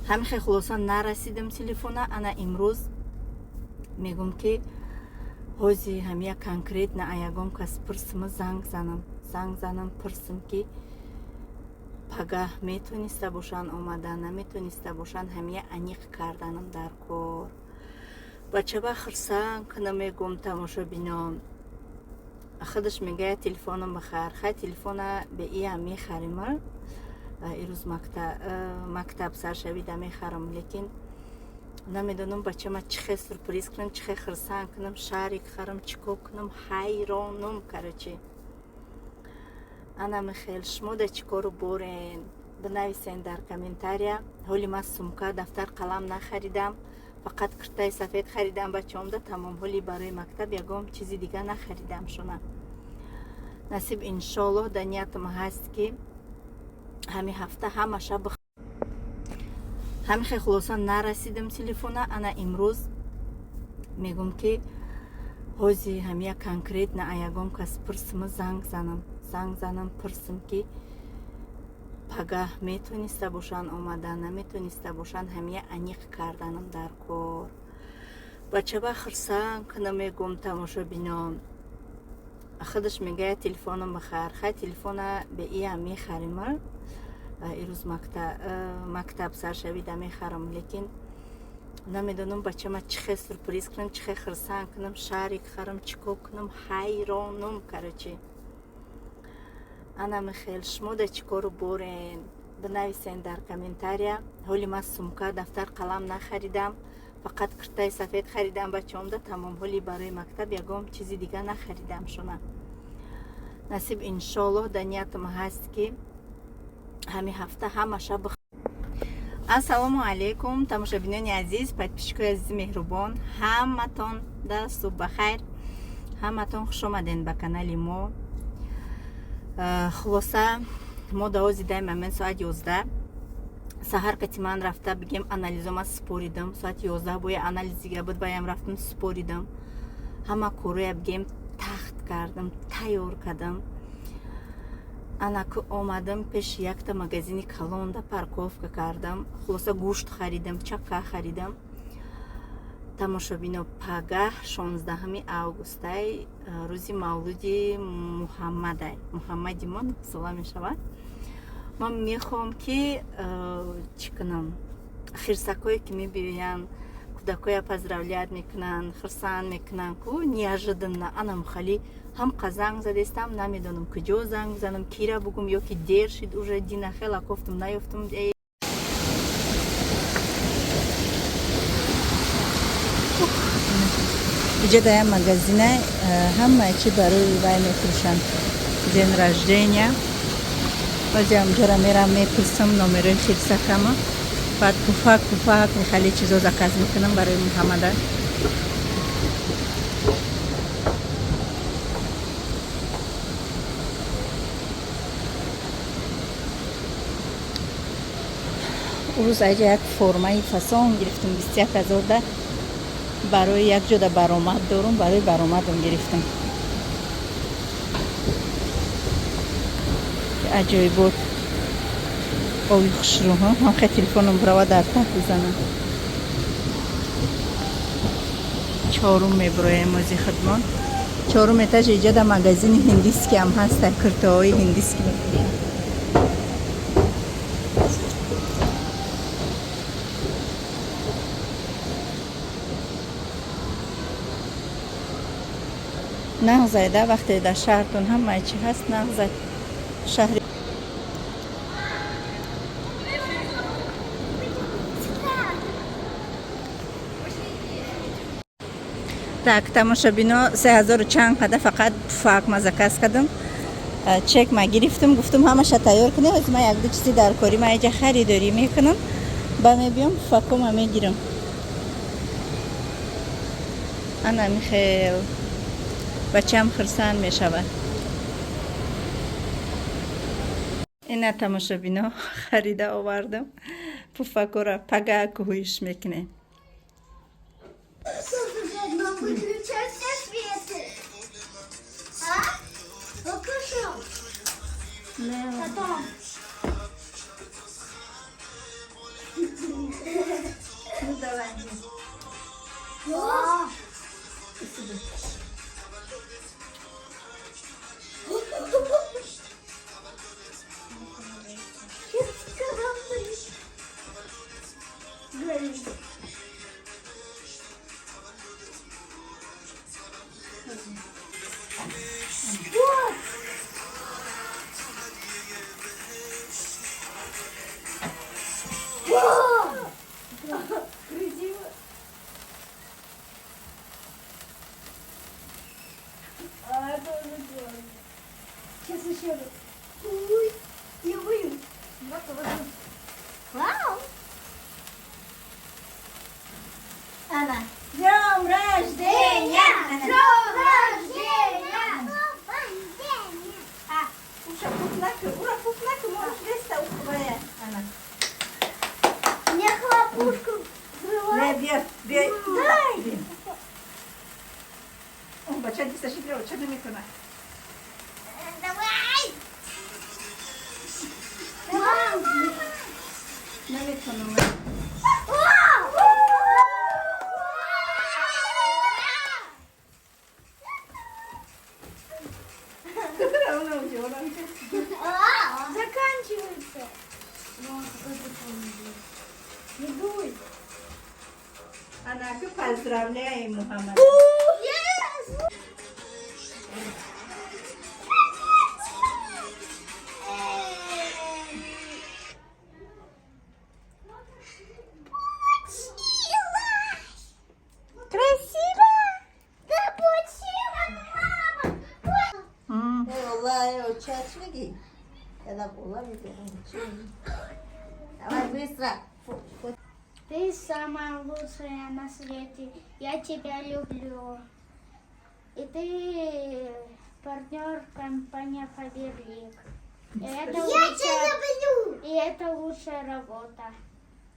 Ҳамихе, хулоса, нарасидам телефона. Ана имрӯз мегӯм, ки ҳози ҳамия конкретно ягон кас пурсима, занг занам, занг занам, пурсим, ки пагаҳ метониста бошанд омадан, наметониста бошанд, ҳамия аниқ карданам дар кор. Бачаба хурсанд кунам, мегӯм, тамошобино. Худаш мегӯяд, телефоном бихар. Хай, телефона беиам мехарима, ирӯз мактаб саршавида мехарам, лекин намедонам бачама чӣ хел сюрприз кунам, чӣ хел хурсанд кунам, шарик харам, чӣ кор кунам, ҳайронум, короче. Ана михел, шумо да чӣ кору борен, бинависен дар комментария. Ҳоли ман сумка, дафтар, қалам нахаридам, фақат киртаи сафед харидам бачаомда, тамом. Ҳоли барои мактаб ягон чизи дига нахаридам шуна. Насиб, иншоаллоҳ, дар ниятам ҳаст, ки ҳамин ҳафта ҳамаша. Ҳамихе, хулоса, нарасидам телефона. Ана имрӯз мегӯм, ки ҳози ҳамия конкретно ягон кас пурсима, занг занам, занг занам, пурсим, ки пагаҳ метониста бошанд омадан, наметониста бошанд, ҳамия аниқ карданам дар кор. Бачаба хурсанд кунам, мегӯм, тамошобино. Худаш мегӯяд, телефоном бихар. Хай, телефона беиам мехарима, ирӯз мактаб саршавида мехарам, лекин намедонам бачама чӣ хел сюрприз кунам, чӣ хел хурсанд кунам, шарик харам, чӣ кор кунам, ҳайронум, короче. Ана михел, шумо да чӣ кору борен, бинависен дар комментария. Ҳоли ман сумка, дафтар, қалам нахаридам, фақат киртаи сафед харидам бачаомда, тамом. Ҳоли барои мактаб ягон чизи дига нахаридам шуна. Насиб, иншоаллоҳ, дар ниятам ҳаст, ки ҳамин ҳафта ҳамаша. Ассалому алайкум, тамошобинони азиз, подписчикои азизи меҳрубон, ҳаматон да субҳ бахайр, ҳаматон хушомаден ба канали мо. Хулоса, мо давози дай момент соат 11 саҳар кати ман рафта, бигем, анализома споридам. Соати 11 боя анализ дига буд, баям рафтам, споридам. Ҳама короя, бигем, тахт кардам, тайёр кардам. Анаку омадам, пеши якта магазини калонда парковка кардам. Хулоса, гӯшт харидам, чака харидам. Тамошобино, пагаҳ 16 августай, рӯзи мавлуди Муҳаммадай, Муҳаммади мо сола мешавад. Ман мехоҳам, ки чӣ кунам, хирсакое ки мебиёянд, кӯдакоя поздравлять мекунанд, хурсанд мекунанд ку, неожиданно анам хали ҳам занг задестам, намедонам куҷо занг бизанам, кира бугум, ё ки дер шид уже, дина хела кофтум, наёфтум. Иҷа дар як магазина ҳама чи барои вай мефурӯшанд, день рождения. Баъзе ҳамҷора мерам, мепурсам номерои хирсакама, баъд пуфак, пуфак, хеле чизо заказ мекунам барои Муҳаммада. Рӯз аҷа як формаи фасон гирифтам, 21 000 да, барои як ҷода баромад дорум, барои баромадам гирифтам. Аҷоибот, ови хушрӯ. Ҳам хе телефоном брава, дар тах бизанам. Чорум меброем ози худмон, чорум этаж. Иҷода магазини ҳиндиски ҳам ҳаста, куртаҳои ҳиндиски мефурӯшанд. Нағзайда, вақте дар шаҳртон ҳамаи чи ҳаст, нағзай шаҳри. Так, тамошобино, 3000 чанд қада фақат пуфак ма заказ кардам, чек ма гирифтам, гуфтам, ҳамаша тайёр кунем. Ҳозир ма якду чизи дар корӣ ма иҷа харидорӣ мекунам, ба мебиём, пуфакома мегирам. Ана михел, бачаам хурсанд мешавад. Ина, тамошобино, харида овардам пуфакора, пага кӯҳиш мекунем. Нам выключать все светы. А? Выключил. Потом. Ну давай. О! Сюда. Сейчас корабль горит. Вот! О! Красиво. А, это уже сложно. Сейчас еще раз. Ой, я боюсь. Вот, вот. Вау! Ана. С днем рождения! С днем рождения! А, уша пуф нака, ура, пуф нака, можешь веста ухвая. Ана. Мне хлопушку Не, взрывать. бия, бия. Дай! О, бача, дисаши, бача, наметона. Давай! Мам! Наметона. Вау! Она уже, она уже. Заканчивается. Не дуй. Ана, поздравляем, Мухаммад. Yes! Получилось! Красиво! Да получилось, мама! والله чачмиги. Я була. Давай быстро. Ты самая лучшая на свете. Я тебя люблю. И ты партнер компании Фаберлик. И это Я тебя люблю! И это лучшая работа.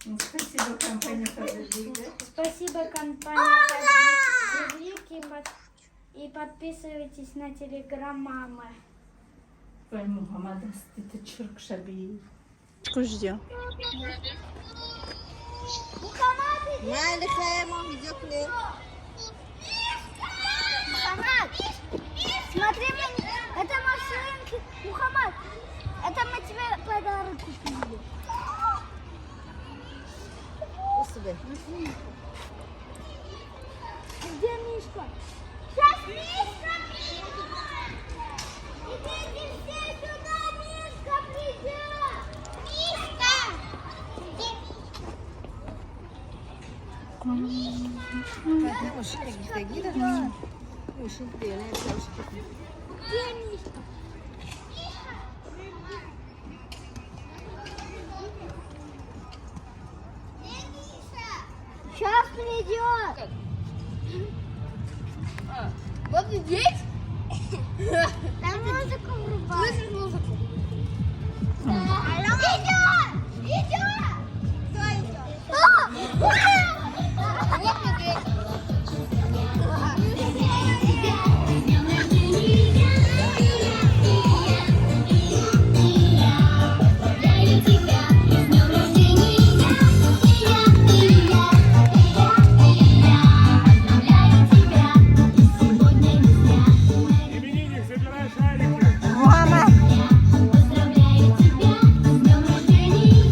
Спасибо, компания Фаберлик, да? Спасибо, компания Фаберлик. И подписывайтесь на телеграм мамы. Ой, Мухаммад, ты чурк шаби. Ждем. Майли хаемо, видео кунем. Мухаммад, смотри, это машинки. Мухаммад, это мы тебе подарок купили. Сюда. Где Мишка? Сейчас Мишка придет! Идите все сюда, Мишка придет! Мишка! Где? Мошина гида. Мошин Где Мишка? Сейчас придет! Вот здесь? Там музыку врубай. Слышишь музыку? Идет! Идет! Кто идет? Вот медведь. Поздравляю тебя с днем рождения, и я, и я, и я, и я. Поздравляю тебя, и сегодня не зря. Именинник, забирай шарики. Мухаммад! Поздравляю тебя с днем рождения.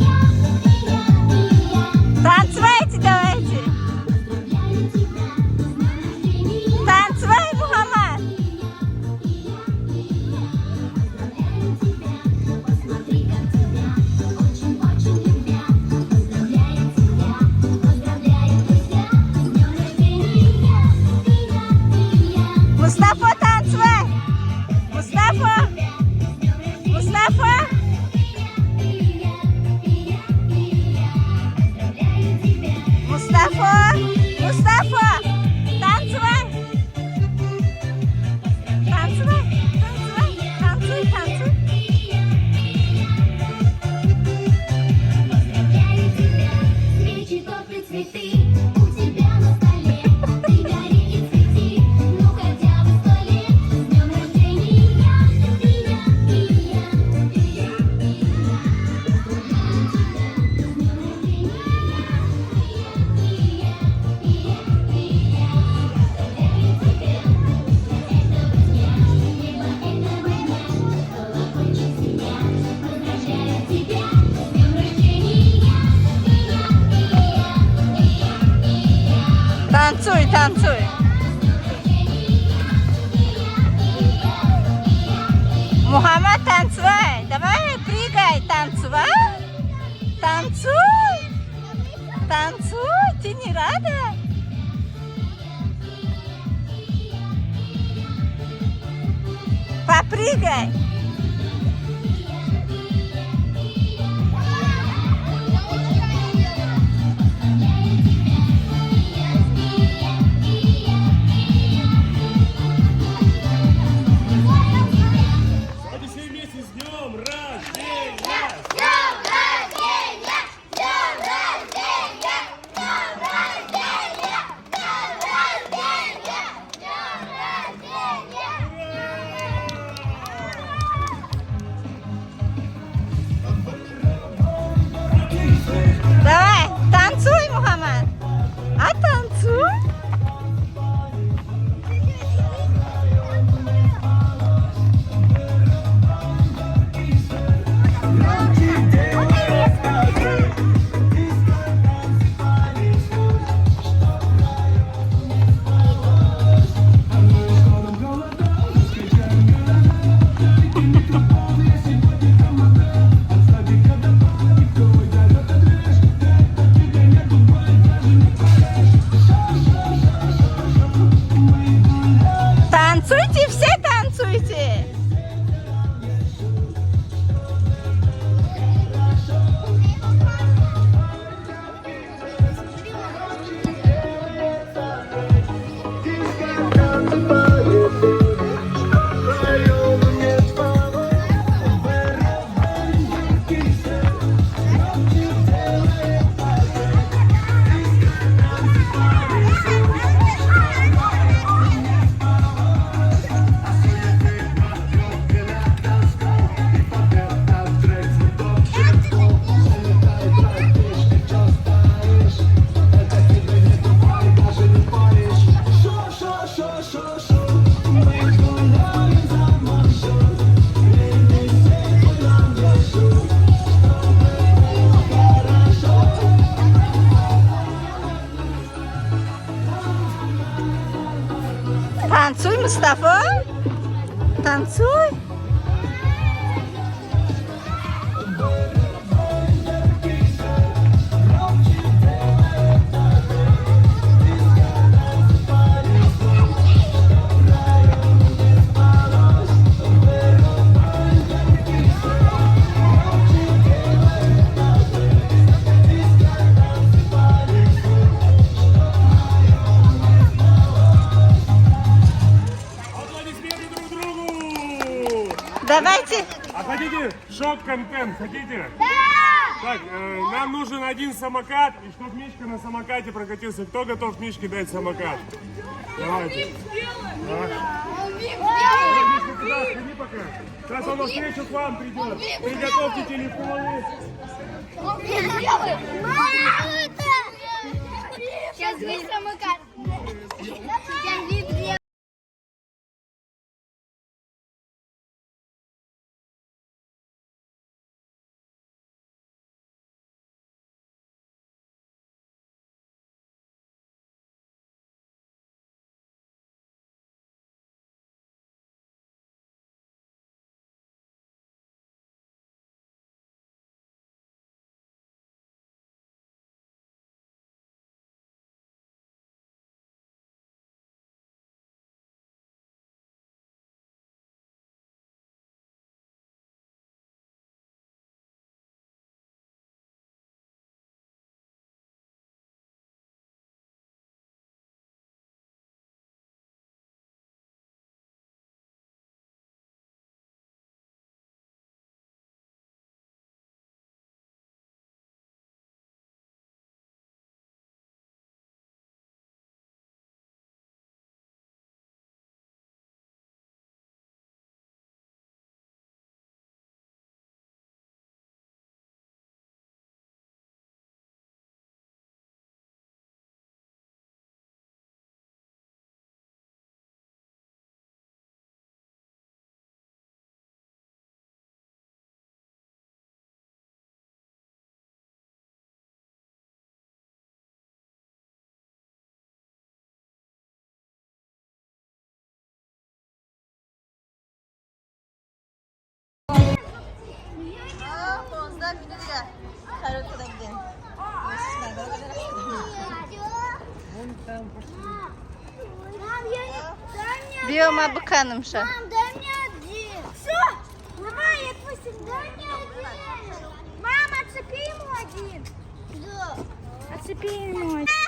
Танцуй, танцуй. Мухаммад, танцевай. Давай, прыгай, танцевай. Танцуй. Танцуй. Ты не рада? Попрыгай. Давайте все вместе, с днем рождения! С днем рождения! С днем рождения! С днем рождения! С днем рождения! С днем рождения! Давай, танцуй, Мухаммад. А танцуй. Танцуйте, все танцуйте. Танцуй, Мустафа. Танцуй. Аплодисменты друг другу! Давайте. А хотите шок-контент? Хотите? Да! Так, нам нужен один самокат, и чтобы Мишка на самокате прокатился. Кто готов Мишке дать самокат? Давайте. Да. Давай, Мишка, туда, сходи пока. Сейчас он навстречу к вам придет. Приготовьте телефоны. Сейчас весь самокат. Сейчас весь. Чанд минут дига харид карда будем. Мам, я не... Дай мне Биё, ма биканамша. Мам, дай мне один. Все, давай, я твой сын. Дай мне один. Мам, отцепи ему один. Да. Отцепи ему один.